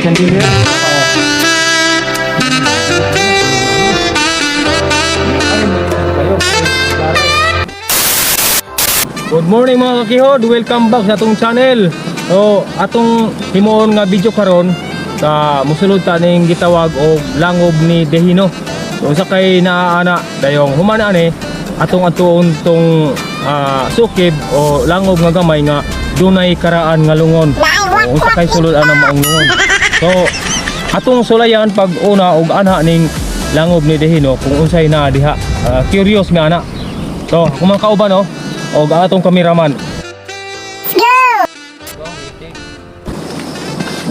Chandelier. Good morning, mga kakihod, welcome back sa atong channel. So, atong himuon nga video karon sa musulod ta ning gitawag og Langob ni Dehino. So unsa kay naa ana, dayong human ani atong adtuon tong sukib o langob nga gamay nga dunay karaan nga lungon. O, unsa kay sulod ana maong lungon. So atong sulayan pag una og anha ning Langob ni Dehino kung unsay naa diha. Curious mi ana. So, kung mga kauban, no, og ang atong kameraman.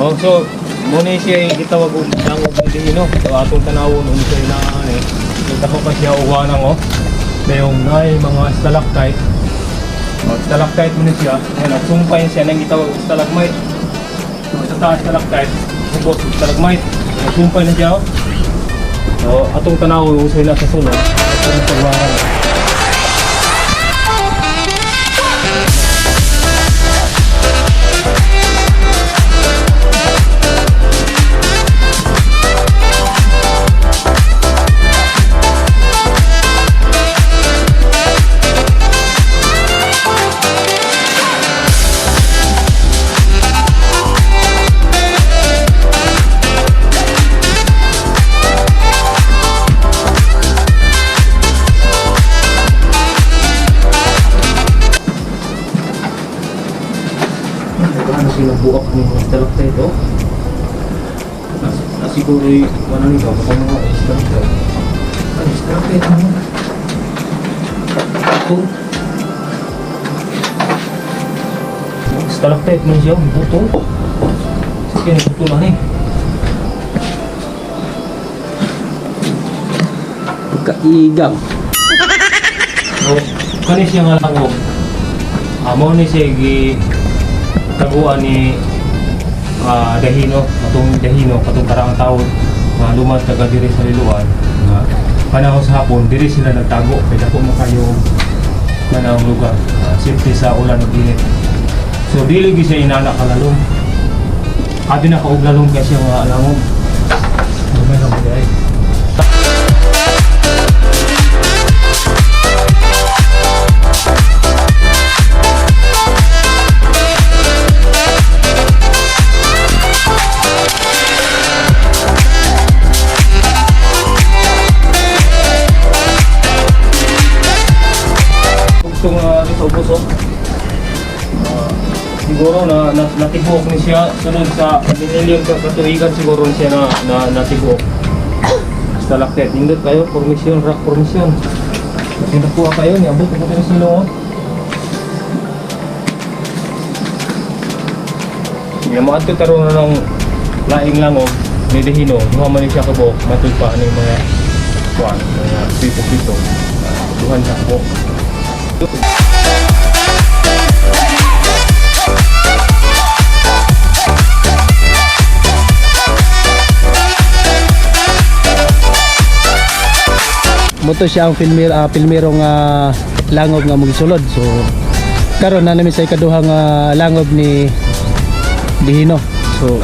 Oh, so muna siya yung gitawag og Langob ni Dehino. So atong tanawon unsay naa ni. So dako pa siya og wanang, oh. Dayong naay mga stalactite. Oh, stalactite mo ni siya. Ayan, nagsumpay siya nang gitawag og stalagmite. So sa taas stalactite, ubos stalagmite. Nagsumpay na siya, oh. So atong tanawon unsay naa sa sulod. Atong pagwarang. Ano sila buak ni mga stalactite, oh? Na siguro yung wala nito, baka mga stalactite. Ay, stalactite mo. Ito. Stalactite mo siya, buto. Sige, buto na ni. Kaigam. So, kani siya nga langob. Amo ni siya gi taguan ni Dahino, katong Dahino, katong karaang taon nga lumas taga diri sa Liloan nga panahon sa hapon diri sila nagtago kay dako man kayo kanang lugar, safety sa ulan ug init. So dili gyud siya inana kalalom. Abi na kaog lalom kay siya nga langob. Gamay lang ba ay. Itong dito ubos, oh. Siguro na natibok ni siya sunod sa milyon ka katuigan siguro ni siya na natibok. Stalactite, nindot kayo, formation, rock formation. Kasi nakuha kayo, niabot ko kayo sa silong, oh. Nga mo adto taron na ng laing langob ni Dehino, duha man ni siya kabuok, matud pa ani mga kuan, mga pito-pito. Duhan siya kabuok. Mao to siya ang filmero nga langob nga mugisulod. So karon na namin sa ikaduha nga Langob ni Dihino. So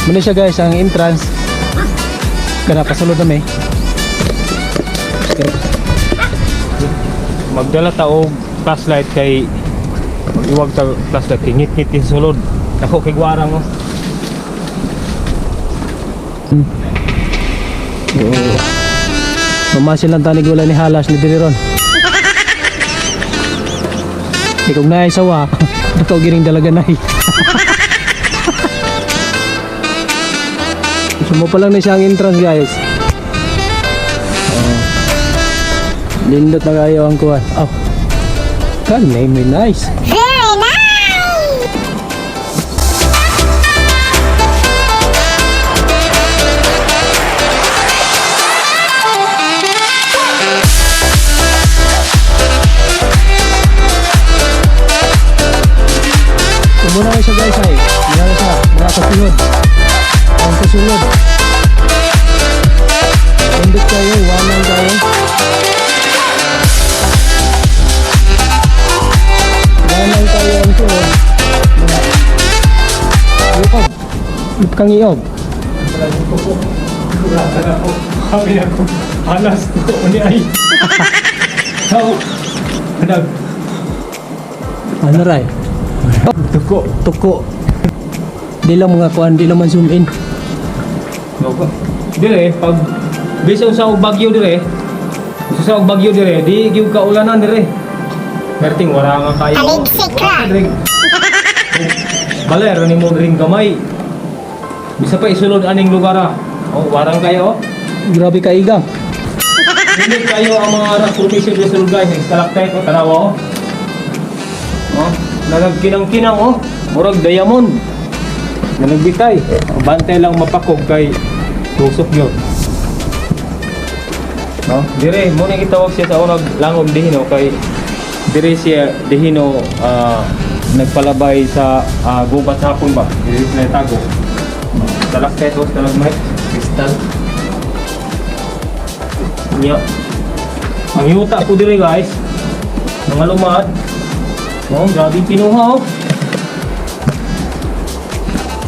muna siya, guys, ang entrance. Kana pasulod na. Okay. Magdala ta og flashlight kay mag-iwag ta flashlight kay ngit-ngit yung sulod. Dako kay gwarang, oh. So mamasin lang tanig wala ni halas ni diri ron. Di kung naay sawa, dako gining dalaga nay. So mo pa lang na siya ang entrance, guys. Oh. Lindot na kayo ang kuwan. Oh. Kan name nice. Very nice! So muna na siya, guys, ay. Muna na siya, mga kasulod. Ang kasulod. Lindot kayo, wanang kayo. Wanang kayo ang sulod. Mga bukog. Kang iog. Wala yung tuko. Wala ka na ako. Kami ako. Halas ko. Uni ay. So, nag Ano ray? tuko. Tuko. Di lang mga kuan, di lang man zoom in. Logo. Dire pag bisan sa og bagyo dire. Bisan sa og bagyo dire, di gyud ka ulanan dire. Perting wala nga kayo. Aligsik ra. Dire. Balay ra nimo ring gamay. Bisa pa isulod aning lugar ah. Oh, warang kayo. Oh. Grabe ka igang. Hindi kayo ang mga rock formation dito sa lugar. Stalactite, oh, tanawa, oh. Oh, nagkinang-kinang, oh. Murag diamond. Na nagbitay. Bantay lang mapakog kay tusok yun. No? Dire, mo na gitawag siya sa unag langob dihino kay dire siya dihino nagpalabay sa gubat sa hapon ba. Dire sila tago. Stalactite, oh, stalagmite, crystal. Nya. Ang yuta po dire guys. Mga lumad. Oh, grabe pinuha oh.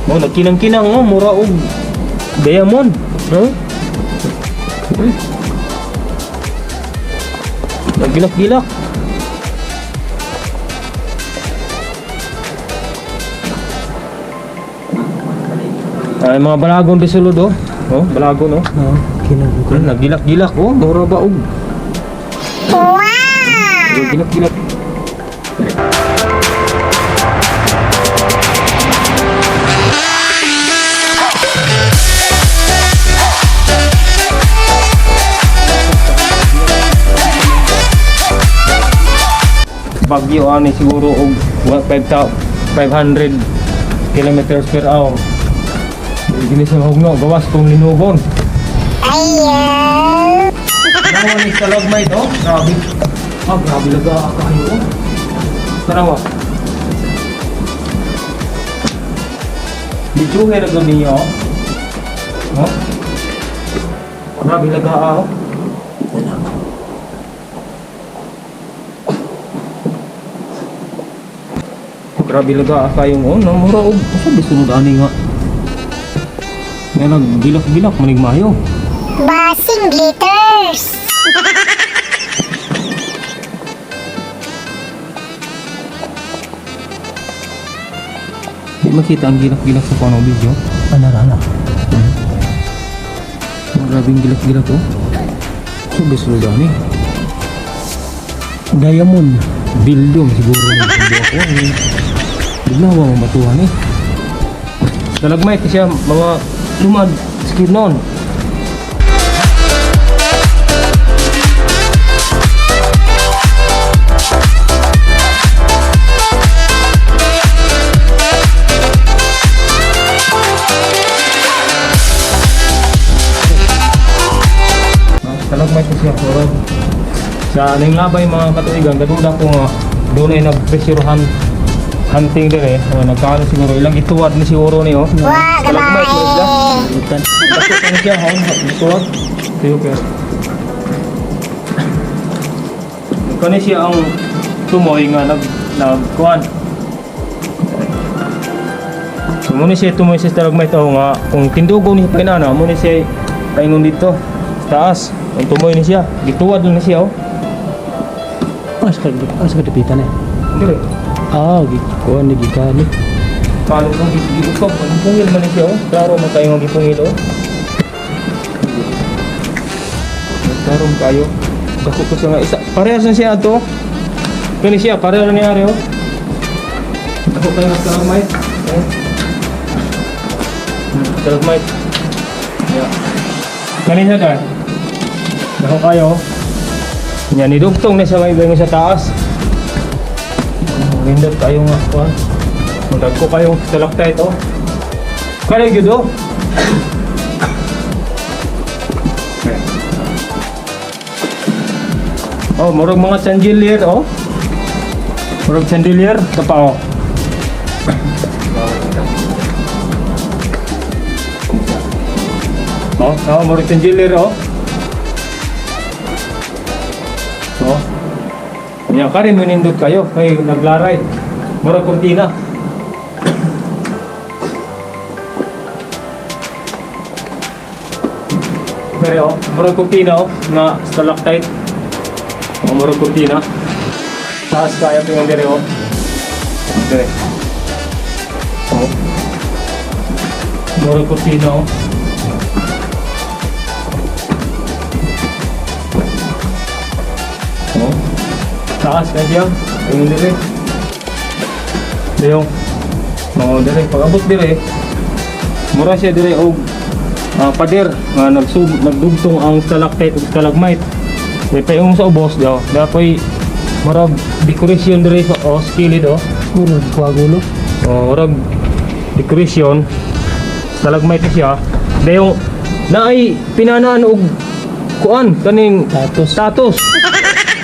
Oh, nagkinang-kinang oh, mura og diamond, no? Nagilak-gilak. Ay, mga balagon di sulod oh. Oh, balagon oh. Oo, kinang. Nagilak-gilak oh, mura ba og Wow! Gilak-gilak. Bagyo ani siguro og 500 kilometers per hour. Gini sa hugno, gawas kung linugon. Ayaw! Tanawa ni stalagmite, oh. Grabe. Ah, grabe laga kayo, oh. Tanawa. Bijuhe na gud niyo, oh. Oh. Grabe laga, ah, oh. Grabe laga ah, kayo, oh. No, mura og usa bisunod ani nga. Nga naggilak-gilak manig maayo. Basing glitters! Di makita ang gilak-gilak sa pano video. Ano ra na? Ang grabing gilak-gilak oh. So, bisulod ani. Diamond. Bildong siguro ng video ako. Eh. Bigla wa mabatuhan eh. Stalagmite siya mga lumad sikip noon. Stalagmite siya pero sa aning labay mga katuigan kaduda ko nga doon ay nag-pressure hunting dire oh, nagkaano siguro ilang ituwad ni siguro ni oh. Wa, Stalagmite mo sila. gamay! Utan. Dako pa ni siya oh, ituwad. Tiyo kay. Kani siya ang tumoy nga nag nagkuan. So muna siya tumoy sa stalagmite oh, nga kung tindugo ni painana mo ni siya paingon dito sa taas. Ang tumoy ni siya, gituwad lang ni siya oh. Ah, sa kadipitan eh. Dire. Ah, gikuan ni gikan ni. Kalo kong giusok, ang pungil man ni siya oh. Klaro man kayo nga gipungil oh. Klaro man kayo. Dako ko siya nga isa. Parehas na siya ato. Kani siya, pareho na niya ari oh. Dako kayo nga stalagmite. Oh. Stalagmite. Yeah. Kani siya ka. Dako kayo. Oh. Nya ni dugtong na siya may bangon sa taas. Nindot kayo nga kuan. Magdagko kayo stalactite oh. Kaya gyud oh. Oh, murag mga chandelier oh. Murag chandelier ito pa oh. Oh, oh, murag chandelier oh. Oh. Nya kare minindot kayo kay naglaray. Murag kurtina. Pero oh, murag kurtina oh, nga stalactite. Oh, murag kurtina. Taas kaya tingnan dire oh. Dire. Oh. Murag kurtina oh. Oh. Taas kaya siya. Tingnan dire. Dayong. Mga dire pag-abot dire. Mura siya dire og pader nga nagdugtong ang stalactite ug stalagmite. May payong sa ubos daw. Dapoy murag decoration dire sa oh, sa kilid oh. Murag kuwagulo. Oh, murag decoration stalagmite siya. Dayong naay pinanaan og kuan kaning Tatos. Status.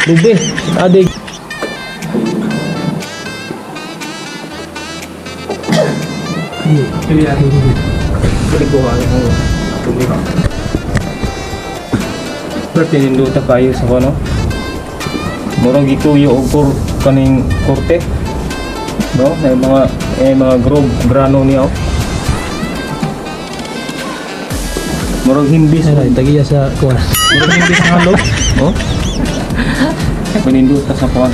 Lubi. Adig. Pero tininduta kayo sa kuno. Murag gituyo og kaning korte. No, may mga mga grove grano niya oh. Murag himbis. Ay, tagiya sa kuwan. Murag himbis sa halo. Oh. Paninduta sa kuan.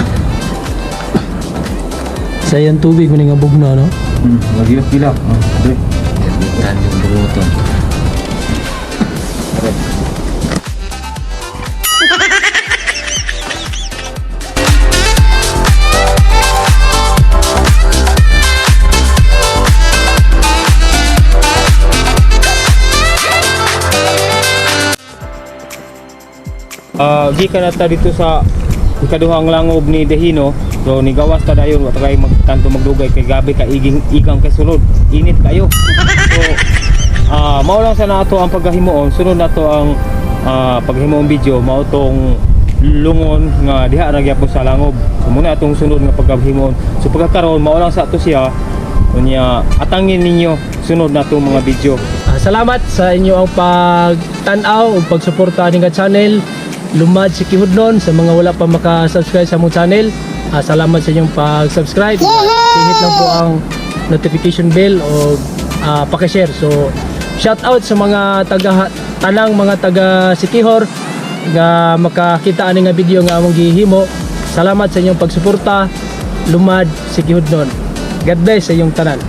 Sa iyang tubig mo nga bugno, no? Lagi pila. Oh, dre. Tan yung buruton. Dre. Gikan na ta dito sa ikaduhang langob ni Dehino. So nigawas ta dayon, wa ta kay magtanto magdugay kay gabi ka iging igang kay sulod. Init kayo. So mao lang sa nato ang pagkahimuon. Sunod nato ang paghimuon video mao tong lungon nga diha ra gyapon sa langob. So muna atong sunod nga pagkahimuon. So pagkakaron mao lang sa ato siya. Unya atangin ninyo sunod nato mga video. Salamat sa inyo ang pagtan-aw ug pagsuporta ani nga channel. Lumad si Kihudnon sa mga wala pa maka-subscribe sa among channel. Salamat sa inyong pag-subscribe. I-hit lang po ang notification bell o paki-share. So shout out sa mga taga tanang mga taga Sikihor nga makakita ani nga video nga among gihimo. Salamat sa inyong pagsuporta. Lumad si Kihudnon. God bless sa inyong tanan.